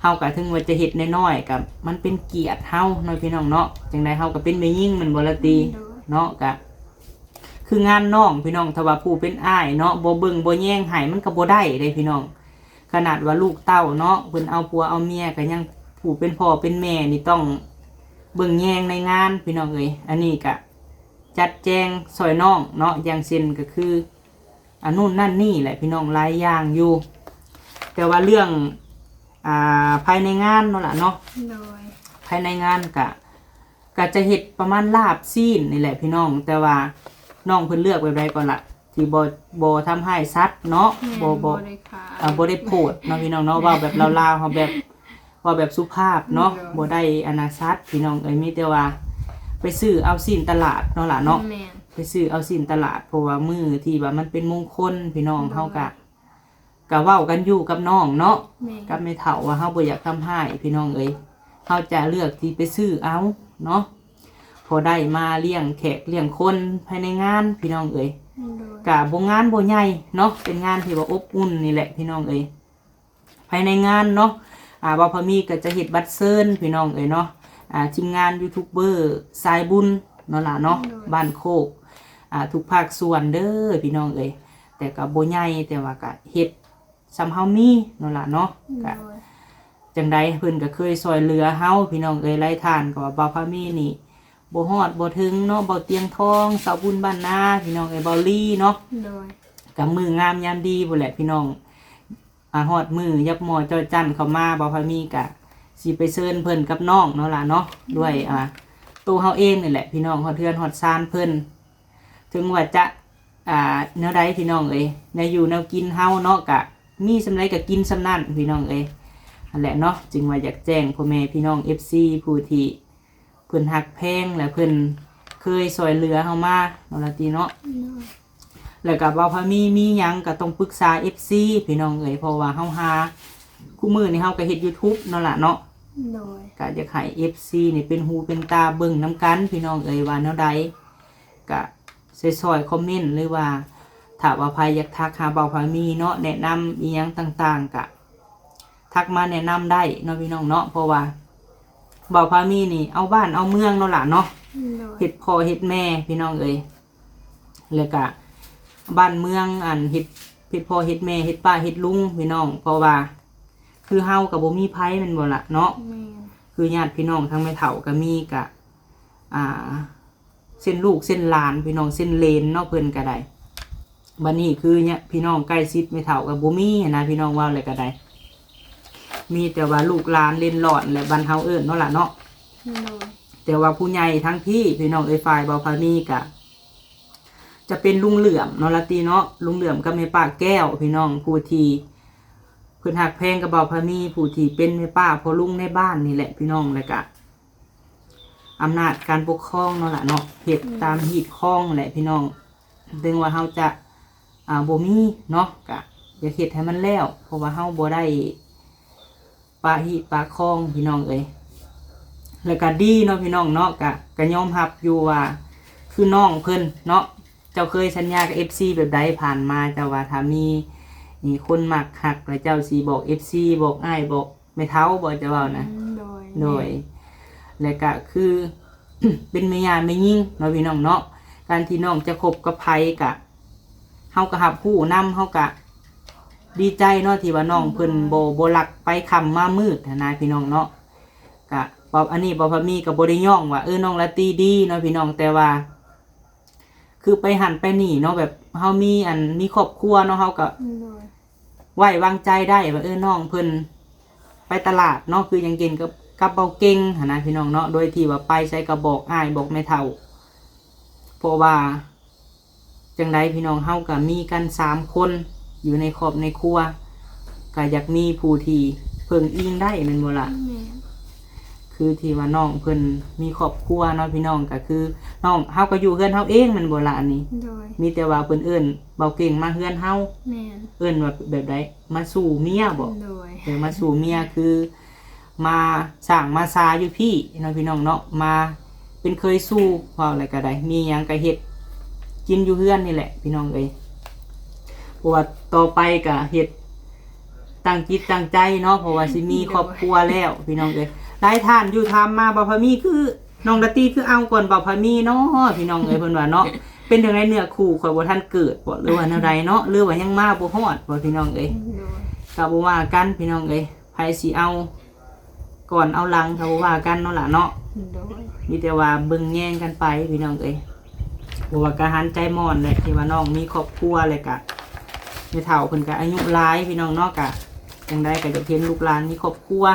ເຮົາກະເຖິງວ່າຈະເຮັດນ້ອຍໆ ກະມັນເປັນກຽດເຮົາເນາະ ພີ່ນ້ອງເນາະ ຈັ່ງໃດເຮົາກະເປັນແມ່ຍິງແມ່ນບໍ່ລາຕີ ໂດຍ ເນາະ ກະ ຄືງານນ້ອງ ພີ່ນ້ອງ ຖ້າວ່າຜູ້ເປັນອ້າຍເນາະ ບໍ່ເບິ່ງບໍ່ແຍງໃຫ້ ມັນກະບໍ່ໄດ້ເດ້ ພີ່ນ້ອງ ຂະໜາດວ່າລູກເຕົ້າເນາະ ເພິ່ນເອົາຜົວເອົາເມຍ ກະຍັງ ຜູ້ເປັນພໍ່ເປັນແມ່ນີ້ຕ້ອງເບິ່ງແຍງໃນງານ ພີ່ນ້ອງເອີຍ ອັນນີ້ກະຈັດແຈງຊ່ອຍນ້ອງເນາະ ຢ່າງເຊັ່ນກະຄື ອັນນັ້ນນັ້ນນີ້ແຫຼະ ພີ່ນ້ອງ ຫຼາຍຢ່າງຢູ່ ແຕ່ວ່າເລື່ອງ ອ່າ ພາຍໃນງານເນາະລະເນາະ ໂດຍ ພາຍໃນງານກະ ກະຈະເຮັດປະມານລາບຊີ້ນນີ້ແຫຼະ ພີ່ນ້ອງ ແຕ່ວ່ານ້ອງເພິ່ນເລືອກແບບໃດກໍລະ ທີ່ບໍ່ ບໍ່ທຳຮ້າຍສັດເນາະ ແມ່ນ ບໍ່ ບໍ່ ບໍ່ໄດ້ຂ້າ ອ່າ ບໍ່ໄດ້ໂພດເນາະ ພີ່ນ້ອງເນາະ ເວົ້າແບບລາວໆ ເຮົາແບບ ເວົ້າແບບສຸພາບເນາະ ໂດຍ ບໍ່ໄດ້ອັນນາສັດ ພີ່ນ້ອງເອີຍ ມີແຕ່ວ່າໄປຊື້ເອົາຊີ້ນຕະຫຼາດເນາະລະເນາະ ແມ່ນ ໄປຊື້ເອົາຊີ້ນຕະຫຼາດ ເພາະວ່າມື້ທີ່ວ່າມັນເປັນມົງຄົນ ພີ່ນ້ອງ ໂດຍ ເຮົາກະ ກະເວົ້າກັນຢູ່ກັບນ້ອງເນາະ ແມ່ນ ກັບແມ່ເຖົ້າວ່າເຮົາບໍ່ຢາກທຳຮ້າຍ ພີ່ນ້ອງເອີຍ ເຮົາຈະເລືອກທີ່ໄປຊື້ເອົາເນາະ ພໍໄດ້ມາລ້ຽງແຂກລ້ຽງຄົນພາຍໃນງານ ພີ່ນ້ອງເອີຍ ໂດຍ ກະບໍ່ງານບໍ່ໃຫຍ່ເນາະ ເປັນງານທີ່ວ່າອົບອຸ່ນນີ້ແຫຼະ ພີ່ນ້ອງເອີຍ ພາຍໃນງານເນາະ ອ່າ ບ່າວພາມີກະຈະເຮັດບັດເຊີນ ພີ່ນ້ອງເອີຍເນາະ ອ່າ ທີມງານຢູທູບເບີສາຍບຸນເນາະລະເນາະ ໂດຍ ບ້ານໂຄກ ອ່າ ທຸກພາກສ່ວນເດີ ພີ່ນ້ອງເອີຍ ແຕ່ກະບໍ່ໃຫຍ່ ແຕ່ວ່າກະເຮັດ ສ່ຳເຮົາມີເນາະລະເນາະ ກະ ໂດຍ ຈັ່ງໃດເພິ່ນກະເຄີຍຊ່ອຍເຫຼືອເຮົາ ພີ່ນ້ອງເອີຍ ຫຼາຍທ່ານກໍວ່າ ບ່າວພາມີນີ້ບໍ່ຮອດບໍ່ເຖິງເນາະ ບ່າວຕຽງທອງ ສາວບຸນບ້ານນາ ພີ່ນ້ອງເອີຍ ບ່າວລີເນາະ ໂດຍ ກະມື້ງາມຍາມດີພຸ້ນແຫຼະ ພີ່ນ້ອງ ອ່າ ຮອດມື້ຫຍັບໝໍ້ຈ້ອຍຈັ້ນເຂົ້າມາ ບ່າວພາມີກະຊິໄປເຊີນເພິ່ນກັບນ້ອງເນາະລະເນາະ ໂດຍ ດ້ວຍ ອ່າ ໂຕເຮົາເອງນີ້ແຫຼະ ພີ່ນ້ອງ ຮອດເຮືອນຮອດຊານເພິ່ນ ເຖິງວ່າຈະ ອ່າ ແນວໃດພີ່ນ້ອງເອີຍ ແນວຢູ່ແນວກິນເຮົາເນາະ ກະມີສ່ຳໃດກະກິນສ່ຳນັ້ນພີ່ນ້ອງເອີຍ ຫັ້ນແຫຼະເນາະ ຈຶ່ງວ່າຢາກແຈ້ງພໍ່ແມ່ພີ່ນ້ອງ ເອັຟຊີ ຜູ້ທີ່ເພິ່ນຮັກແພງ ແລະ ເພິ່ນເຄີຍຊ່ອຍເຫຼືອເຮົາມາເນາະ ລາຕີເນາະ ໂດຍ ແລ້ວກະເວົ້າພາມີ ມີຫຍັງກະຕ້ອງປຶກສາ ເອັຟຊີ ພີ່ນ້ອງເອີຍ ເພາະວ່າເຮົາຫາ ຄູ່ມື້ນີ້ເຮົາກະເຮັດຢູທູບເນາະລະເນາະ ໂດຍ ກະຢາກໃຫ້ ເອັຟຊີ ນີ້ເປັນຫູເປັນຕາເບິ່ງນຳກັນ ພີ່ນ້ອງເອີຍ ວ່າແນວໃດ ກະ ຊ່ອຍໆ ຄອມເມັນ ຫຼືວ່າຖ້າວ່າໃຜຢາກທັກຫາບ່າວພາມີເນາະ ແນະນຳອີ່ຫຍັງຕ່າງໆ ກະທັກມາແນະນຳໄດ້ເນາະ ພີ່ນ້ອງເນາະ ເພາະວ່າບ່າວພາມີນີ້ເອົາບ້ານເອົາເມືອງເນາະຫຼານເນາະ ໂດຍ ເຮັດພໍ່ເຮັດແມ່ພີ່ນ້ອງເອີຍ ແລ້ວກະບ້ານເມືອງ ອັນ ເຮັດ ເຮັດພໍ່ເຮັດແມ່ ເຮັດປ້າເຮັດລຸງພີ່ນ້ອງ ເພາະວ່າຄືເຮົາກະບໍ່ມີໃຜແມ່ນບໍ່ລະເນາະ ແມ່ນ ຄືຍາດພີ່ນ້ອງທາງແມ່ເຖົ້າກະມີ ກະ ອ່າ ເຊັ່ນລູກເຊັ່ນຫຼານພີ່ນ້ອງ ເຊັ່ນເລນເນາະ ເພິ່ນກະໄດ້ ບາດນີ້ຄືຍາດພີ່ນ້ອງໃກ້ຊິດແມ່ເຖົ້າກະບໍ່ມີຫັ້ນນະ ພີ່ນ້ອງເວົ້າແລ້ວກະໄດ້ ມີແຕ່ວ່າລູກຫຼານເລນຫຼອນແຫຼະ ບ້ານເຮົາເອີ້ນເນາະຫຼະເນາະ ໂດຍ ແຕ່ວ່າຜູ້ໃຫຍ່ທາງພີ້ພີ່ນ້ອງເອີຍ ຝ່າຍບ່າວພາມີກະ ຈະເປັນລຸງເຫຼື້ອມເນາະ ລາຕີເນາະ ລຸງເຫຼື້ອມກັບແມ່ປ້າແກ້ວ ພີ່ນ້ອງ ຜູ້ທີ່ເພິ່ ເພິ່ນຮັກແພງກັບບ່າວພາມີ ຜູ້ທີ່ເປັນແມ່ປ້າພໍ່ລຸງໃນບ້ານນີ້ແຫຼະພີ່ນ້ອງ ແລ້ວກະອຳນາດການປົກຄອງເນາະລະເນາະ ເຮັດຕາມຮີດຄອງແຫຼະພີ່ນ້ອງ ເຖິງວ່າເຮົາຈະ ອ່າ ບໍ່ມີເນາະ ກະຢາກເຮັດໃຫ້ມັນແລ້ວ ເພາະວ່າເຮົາບໍ່ໄດ້ປະຮີດປະຄອງພີ່ນ້ອງເອີຍ ແລ້ວກະດີເນາະພີ່ນ້ອງເນາະ ກະ ກະຍອມຮັບຢູ່ວ່າ ຄືນ້ອງເພິ່ນເນາະ ເຈົ້າເຄີຍສັນຍາກັບເອັຟຊີແບບໃດຜ່ານມາ ເຈົ້າວ່າຖ້າມີ ມີຄົນມັກຮັກ ແລ້ວເຈົ້າຊິບອກເອັຟຊີ ບອກອ້າຍ ບອກແມ່ເຖົ້າບໍ ເຈົ້າເວົ້ານະ? ອືມ ໂດຍ ໂດຍ ແມ່ນ ແລະກະຄື ເປັນແມ່ຍ່າແມ່ຍິງເນາະພີ່ນ້ອງເນາະ ການທີ່ນ້ອງຈະຄົບກັບໃຜກະ ເຮົາກະຮັບຮູ້ນຳ ເຮົາກະດີໃຈເນາະ ທີ່ວ່ານ້ອງເພິ່ນ ໂດຍ ບໍ່ ບໍ່ລັກໄປຄ່ຳມາມືດຫັ້ນນະພີ່ນ້ອງເນາະ ກະ ອັນນີ້ບ່າວພາມີກະບໍ່ໄດ້ຍ້ອງວ່າ ເອີ ນ້ອງລາຕີດີເນາະພີ່ນ້ອງ ແຕ່ວ່າ ຄືໄປຫັ້ນໄປນີ້ເນາະ ແບບເຮົາມີອັນ ມີຄອບຄົວເນາະ ເຮົາກໍ ໂດຍ ໄວ້ວາງໃຈໄດ້ວ່າ ເອີ ນ້ອງເພິ່ນໄປຕະຫຼາດເນາະ ຄືຫຍັງກິນກັບ ກັບເບົາເກັ່ງຫັ້ນນະພີ່ນ້ອງເນາະ ໂດຍທີ່ວ່າໄປໃສກໍບອກອ້າຍບອກແມ່ເຖົ້າ ເພາະວ່າຈັ່ງໃດພີ່ນ້ອງ ເຮົາກໍມີກັນສາມຄົນ ຢູ່ໃນຄອບໃນຄົວ ກໍຢາກມີຜູ້ທີ່ເພິ່ງອີງໄດ້ແມ່ນບໍ່ລະ? ແມ່ນ ຄືທີ່ວ່ານ້ອງເພິ່ນມີຄອບຄົວເນາະພີ່ນ້ອງ ກໍຄືນ້ອງເຮົາກໍຢູ່ເຮືອນເຮົາເອງແມ່ນບໍ່ລະອັນນີ້? ໂດຍ ມີແຕ່ວ່າເພິ່ນເອີ້ນເບົາເກັ່ງມາເຮືອນເຮົາ ແມ່ນ ເອີ້ນວ່າແບບໃດ ມາສູ່ເມຍບໍ? ໂດຍ ເອີ ມາສູ່ເມຍ ຄືມາສ້າງມາສາຢູ່ພີ້ເນາະພີ່ນ້ອງເນາະ ມາເປັນເຂີຍສູ່ ເວົ້າແລ້ວກໍໄດ້ ມີຫຍັງກໍເຮັດກິນຢູ່ເຮືອນນີ້ແຫຼະພີ່ນ້ອງເອີຍ ເພາະວ່າຕໍ່ໄປກໍເຮັດ ຕັ້ງຈິດຕັ້ງໃຈເນາະ ເພາະວ່າຊິມີຄອບຄົວແລ້ວພີ່ນ້ອງເອີຍ ຫຼາຍທ່ານຢູ່ຖາມມາ ບ່າວພາມີຄື ນ້ອງລາຕີຄືເອົາກ່ອນບ່າວພາມີເນາະ ພີ່ນ້ອງເອີຍ ເພິ່ນວ່າເນາະ ເປັນຈັ່ງໃດເນື້ອຄູ່ຂ້ອຍບໍ່ທັນເກີດບໍ ຫຼືວ່າແນວໃດເນາະ ຫຼືວ່າຍັງມາບໍ່ຮອດບໍ ພີ່ນ້ອງເອີຍ ໂດຍ ກໍບໍ່ວ່າກັນພີ່ນ້ອງເອີຍ ໃຜຊິເອົາ ກ່ອນເອົາຫຼັງກໍບໍ່ວ່າກັນເນາະຫຼະເນາະ ໂດຍ ມີແຕ່ວ່າເບິ່ງແຍງກັນໄປພີ່ນ້ອງເອີຍ ເພາະວ່າກະຫັນໃຈໝ່ອນແຫຼະ ທີ່ວ່ານ້ອງມີຄອບຄົວ ແລ້ວກະແມ່ເຖົ້າເພິ່ນກະອາຍຸຫຼາຍພີ່ນ້ອງເນາະ ກະຈັ່ງໃດກໍຢາກເຫັນລູກຫຼານມີຄອບຄົວ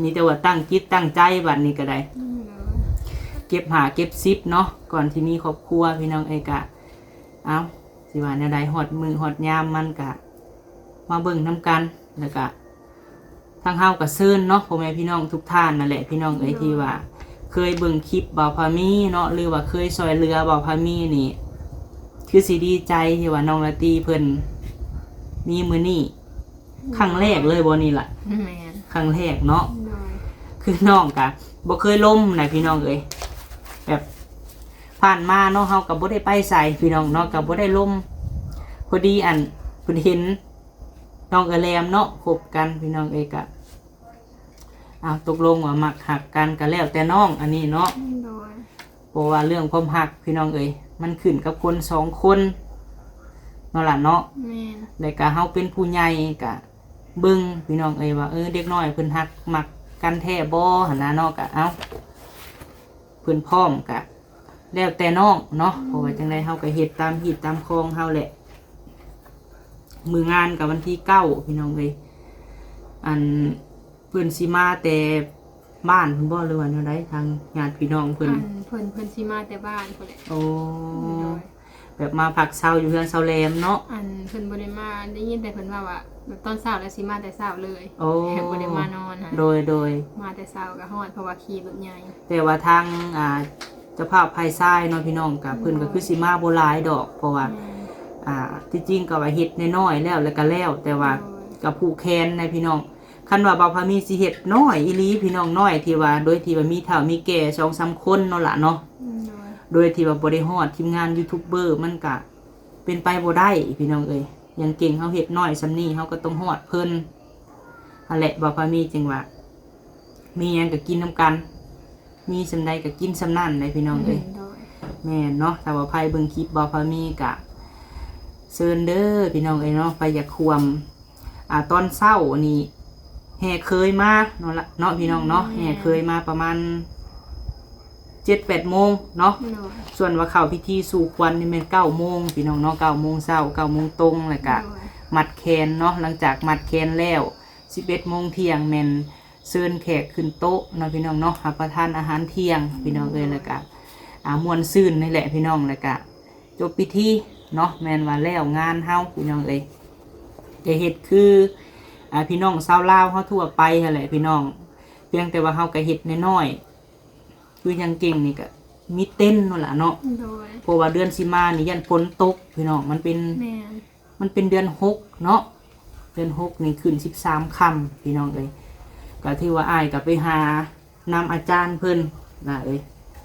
ມີແຕ່ວ່າຕັ້ງຈິດຕັ້ງໃຈບັດນີ້ກໍໄດ້ ໂດຍ ເກັບຫ້າເກັບສິບເນາະ ກ່ອນທີ່ມີຄອບຄົວພີ່ນ້ອງເອີຍ ກະ ເອົ້າ ຊິວ່າແນວໃດ ຮອດມື້ຮອດຍາມມັນກະ ມາເບິ່ງນຳກັນ ແລ້ວກະ ທາງເຮົາກໍເຊີນເນາະ ພໍ່ແມ່ພີ່ນ້ອງທຸກທ່ານນັ້ນແຫຼະ ພີ່ນ້ອງເອີຍ ໂດຍ ທີ່ວ່າເຄີຍເບິ່ງຄລິບບ່າວພາມີເນາະ ຫຼືວ່າເຄີຍຊ່ອຍເຫຼືອບ່າວພາມີນີ້ ຄືຊິດີໃຈທີ່ວ່ານ້ອງລາຕີເພິ່ນມີມື້ນີ້ ໂດຍ ຄັ້ງແລກເລີຍບໍ່ນີ້ລະ? ແມ່ນ ຄັ້ງແລກເນາະ ໂດຍ ຄືນ້ອງກະບໍ່ເຄີຍລົມນະ ພີ່ນ້ອງເອີຍ ແບບຜ່ານມາເນາະ ເຮົາກໍບໍ່ໄດ້ໄປໃສ ພີ່ນ້ອງເນາະ ກໍບໍ່ໄດ້ລົມ ພໍດີອັນ ເພິ່ນເຫັນ ນ້ອງເອື້ອຍແຫຼມເນາະ ຄົບກັນພີ່ນ້ອງເອີຍ ກະ ເອົາ ຕົກລົງວ່າມັກຮັກກັນກະແລ້ວແຕ່ນ້ອງ ອັນນີ້ເນາະ ໂດຍ ເພາະວ່າເລື່ອງຄວາມຮັກພີ່ນ້ອງເອີຍ ມັນຂຶ້ນກັບຄົນສອງຄົນເນາະຫຼະເນາະ ແມ່ນ ແລ້ວກະເຮົາເປັນຜູ້ໃຫຍ່ກະເບິ່ງພີ່ນ້ອງເອີຍ ວ່າ ເອີ ເດັກນ້ອຍເພິ່ນຮັກມັກກັນແທ້ບໍ່ຫັ້ນນະເນາະ ກະ ເອົ້າ ເພິ່ນພ້ອມກະ ແລ້ວແຕ່ນ້ອງເນາະ ເພາະວ່າຈັ່ງໃດເຮົາກໍເຮັດຕາມຮີດຕາມຄອງເຮົາແຫຼະ ມື້ງານກໍວັນທີເກົ້າ ພີ່ນ້ອງເອີຍ ອັນ ເພິ່ນຊິມາແຕ່ບ້ານພຸ້ນບໍ່ ຫຼືວ່າແນວໃດ ທາງຍາດພີ່ນ້ອງເພິ່ນ? ອັນ ເພິ່ນ ເພິ່ນຊິມາແຕ່ບ້ານພຸ້ນແຫຼະ ໂອ້ ໂດຍ ແບບມາພັກເຊົາຢູ່ເຮືອນສາວແຫຼມເນາະ ອັນ ເພິ່ນບໍ່ໄດ້ມາ ໄດ້ຍິນແຕ່ເພິ່ນເວົ້າວ່າ ແບບຕອນເຊົ້າແລ້ວຊິມາແຕ່ເຊົ້າເລີຍ ໂອ້ ແບບບໍ່ໄດ້ມານອນຫັ້ນ ໂດຍ ໂດຍ ມາແຕ່ເຊົ້າກໍຮອດ ເພາະວ່າຂີ່ລົດໃຫຍ່ ແຕ່ວ່າທາງ ອ່າ ເຈົ້າພາບຝ່າຍຊາຍເນາະ ພີ່ນ້ອງ ກໍເພິ່ນກໍຄືຊິມາບໍ່ຫຼາຍດອກ ເພາະວ່າ ແມ່ນ ອ່າ ທີ່ຈິງກໍວ່າເຮັດນ້ອຍໆແລ້ວ ແລ້ວກໍແລ້ວ ແຕ່ວ່າ ໂດຍ ກໍຜູກແຂນນະ ພີ່ນ້ອງ ຄັນວ່າບ່າວພາມີຊິເຮັດນ້ອຍອີ່ຫຼີ ພີ່ນ້ອງ ນ້ອຍທີ່ວ່າ ໂດຍທີ່ວ່າມີເຖົ້າມີແກ່ສອງສາມຄົນເນາະລະເນາະ ໂດຍ ໂດຍທີ່ວ່າບໍ່ໄດ້ຮອດທີມງານຢູທູບເບີ ມັນກະເປັນໄປບໍ່ໄດ້ ພີ່ນ້ອງເອີຍ ຢ່າງເກັ່ງເຮົາເຮັດນ້ອຍສ່ຳນີ້ ເຮົາກໍຕ້ອງຮອດເພິ່ນຫັ້ນແຫຼະ ບ່າວພາມີຈຶ່ງວ່າ ມີຫຍັງກໍກິນນຳກັນ ມີສ່ຳໃດກໍກິນສ່ຳນັ້ນແຫຼະ ພີ່ນ້ອງເອີຍ ໂດຍ ແມ່ນເນາະ ຖ້າວ່າໃຜເບິ່ງຄລິບບ່າວພາມີກະເຊີນເດີ ພີ່ນ້ອງເອີຍເນາະ ໃຜຢາກຮ່ວມ ອ່າ ຕອນເຊົ້ານີ້ແຫ່ເຂີຍມາເນາະລະເນາະ ພີ່ນ້ອງເນາະ ແມ່ນ ແຫ່ເຂີຍມາປະມານເຈັດແປດໂມງເນາະ ໂດຍ ສ່ວນວ່າເຂົ້າພິທີສູ່ຂວັນນີ້ແມ່ນເກົ້າໂມງ ພີ່ນ້ອງເນາະ ເກົ້າໂມງເຊົ້າ ເກົ້າໂມງຕົງ ແລ້ວກະ ໂດຍ ມັດແຂນເນາະ ຫຼັງຈາກມັດແຂນແລ້ວ ສິບເອັດໂມງທ່ຽງແມ່ນເຊີນແຂກຂຶ້ນໂຕະເນາະ ພີ່ນ້ອງເນາະ ຮັບປະທານອາຫານທ່ຽງ ພີ່ນ້ອງເອີຍ ແລ້ວກະ ອ່າ ມ່ວນຊື່ນນີ້ແຫຼະ ພີ່ນ້ອງ ແລ້ວກະ ຈົບພິທີເນາະ ແມ່ນວ່າແລ້ວງານເຮົາ ພີ່ນ້ອງເອີຍ ຈະເຮັດຄື ອ່າ ພີ່ນ້ອງຊາວລາວເຮົາທົ່ວໄປຫັ້ນແຫຼະພີ່ນ້ອງ, ພຽງແຕ່ວ່າເຮົາກໍເຮັດນ້ອຍໆ ຄືຫຍັງເກັ່ງນີ້ກໍມີເຕັນນັ້ນລະເນາະ. ໂດຍ ເພາະວ່າເດືອນສິມານີ້ຢ້ານຝົນຕົກພີ່ນ້ອງ, ມັນເປັນ ແມ່ນ ມັນເປັນເດືອນຫົກເນາະ, ເດືອນຫົກນີ້ຂຶ້ນສິບສາມຄ່ຳພີ່ນ້ອງເອີຍ. ກໍຖືວ່າອ້າຍກໍໄປຫານຳອາຈານເພິ່ນນະເອີຍ,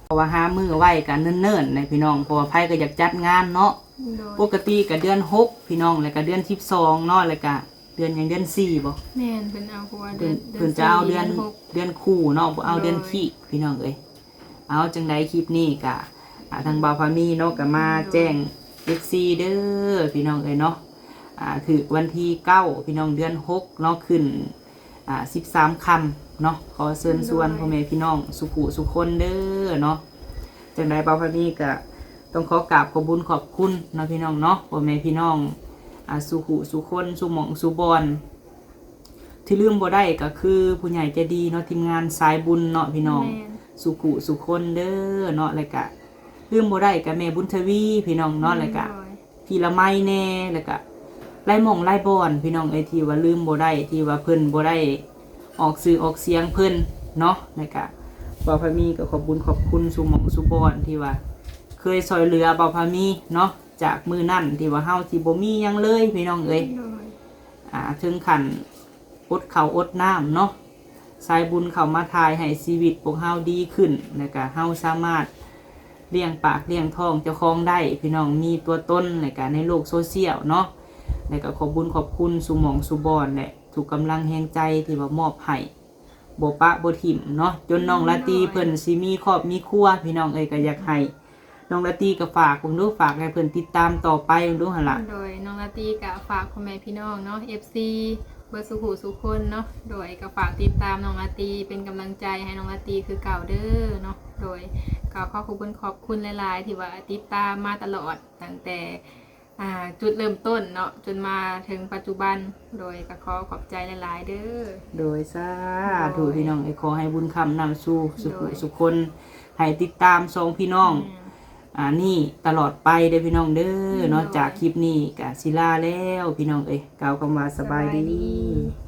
ເພາະວ່າຫາມື້ໄວ້ກໍເນີນໆ ນະພີ່ນ້ອງ, ເພາະວ່າໃຜກໍຢາກຈັດງານເນາະ. ໂດຍ ປົກກະຕິກໍເດືອນຫົກພີ່ນ້ອງ, ແລ້ວກໍເດືອນສິບສອງເນາະ, ແລ້ວກໍເດືອນຫຍັງ ເດືອນສີ່ບໍ? ແມ່ນ ເພິ່ນເອົາ ເພາະວ່າເດືອນ ເພິ່ນ ເດືອນ ເພິ່ນຈະເອົາເດືອນ ເດືອນສີ່ ເດືອນ ເດືອນຄູ່ເນາະ, ບໍ່ເອົາເດືອນ ໂດຍ ຂີ້ພີ່ນ້ອງເອີຍ. ເອົາ ຈັ່ງໃດຄລິບນີ້ກະ ອ່າ ທາງບ່າວພາມີເນາະ ກະມາແຈ້ງ ໂດຍ ເອັຟຊີ ເດີພີ່ນ້ອງເອີຍເນາະ. ອ່າ ຖືກວັນທີເກົ້າພີ່ນ້ອງ ເດືອນຫົກເນາະ, ຂຶ້ນ ອ່າ ສິບສາມຄ່ຳເນາະ. ຂໍເຊີນຊວນ ໂດຍ ພໍ່ແມ່ພີ່ນ້ອງສູ່ຜູ້ສູ່ຄົນເດີເນາະ. ຈັ່ງໃດບ່າວພາມີກະຕ້ອງຂໍກາບຂອບບຸນຂອບຄຸນເນາະພີ່ນ້ອງເນາະ, ພໍ່ແມ່ພີ່ນ້ອງ ອ່າ ສູ່ຜູ້ສູ່ຄົນ ສູ່ໝ່ອງສູ່ບ່ອນ. ທີ່ລືມບໍ່ໄດ້ກໍຄືຜູ້ໃຫຍ່ໃຈດີເນາະ, ທີມງານສາຍບຸນເນາະພີ່ນ້ອງ ແມ່ນ ສູ່ຜູ້ສູ່ຄົນເດີເນາະ. ແລ້ວກະລືມບໍ່ໄດ້ກໍແມ່ບຸນທະວີພີ່ນ້ອງເນາະ, ແລ້ວກະ ໂດຍ ພີ່ລະໄມແດ່, ແລ້ວກະຫຼາຍໝ່ອງຫຼາຍບ່ອນພີ່ນ້ອງເອີຍ ທີ່ວ່າລືມບໍ່ໄດ້, ທີ່ວ່າເພິ່ນບໍ່ໄດ້ອອກຊື່ອອກສຽງເພິ່ນເນາະ. ແລ້ວກະບ່າວພາມີກໍຂອບບຸນຂອບຄຸນສູ່ໝ່ອງສູ່ບ່ອນ ທີ່ວ່າເຄີຍຊ່ອຍເຫຼືອບ່າວພາມີເນາະ, ຈາກມື້ນັ້ນທີ່ວ່າເຮົາຊິບໍ່ມີຫຍັງເລີຍພີ່ນ້ອງເອີຍ. ໂດຍ ອ່າ ເຖິງຂັ້ນອົດເຂົ້າອົດນ້ຳເນາະ, ສາຍບຸນເຂົ້າມາຖ່າຍໃຫ້ຊີວິດພວກເຮົາດີຂຶ້ນ, ແລ້ວກະເຮົາສາມາດລ້ຽງປາກລ້ຽງທ້ອງເຈົ້າຂອງໄດ້ພີ່ນ້ອງ, ມີຕົວຕົນ ແລ້ວກະໃນໂລກໂຊຊຽວເນາະ. ແລ້ວກະຂອບບຸນຂອບຄຸນສູ່ໝ່ອງສູ່ບ່ອນ ແລະ ທຸກກຳລັງແຮງໃຈທີ່ວ່າມອບໃຫ້ ບໍ່ປະບໍ່ຖິ້ມເນາະ, ຈົນນ້ອງລາຕີ ໂດຍ ເພິ່ນຊິມີຄອບມີຄົວພີ່ນ້ອງເອີຍ. ກໍຢາກໃຫ້ ນ້ອງລາຕີກໍຝາກເບິ່ງດູ, ຝາກໃຫ້ເພິ່ນຕິດຕາມຕໍ່ໄປເບິ່ງດູຫັ້ນລະ. ໂດຍ ນ້ອງລາຕີກໍຝາກພໍ່ແມ່ພີ່ນ້ອງເນາະ ເອັຟຊີ ເບິດສູ່ຜູ້ສູ່ຄົນເນາະ. ໂດຍ ກໍຝາກຕິດຕາມນ້ອງລາຕີ ເປັນກຳລັງໃຈໃຫ້ນ້ອງລາຕີຄືເກົ່າເດີເນາະ. ໂດຍ ກໍຂໍຂອບຄຸນຂອບຄຸນຫຼາຍໆ ທີ່ວ່າຕິດຕາມມາຕະຫຼອດ ຕັ້ງແຕ່ ອ່າ ຈຸດເລີ່ມຕົ້ນເນາະ ຈົນມາເຖິງປັດຈຸບັນ. ໂດຍ ກໍຂໍຂອບໃຈຫຼາຍໆເດີ. ໂດຍ ສາທຸ ໂດຍ ພີ່ນ້ອງເອີຍ, ຂໍໃຫ້ບຸນຄ້ຳນຳສູ່ ໂດຍ ສູ່ຜູ້ສູ່ຄົນ, ໃຫ້ຕິດຕາມສອງພີ່ນ້ອງ ແມ່ນ ອ່າ ນີ້ຕະຫຼອດໄປເດີພີ່ນ້ອງເດີເນາະ. ໂດຍ ຈາກຄລິບນີ້ກະຊິລາແລ້ວພີ່ນ້ອງເອີຍ, ກ່າວຄຳວ່າສະບາຍດີ ສະບາຍດີ.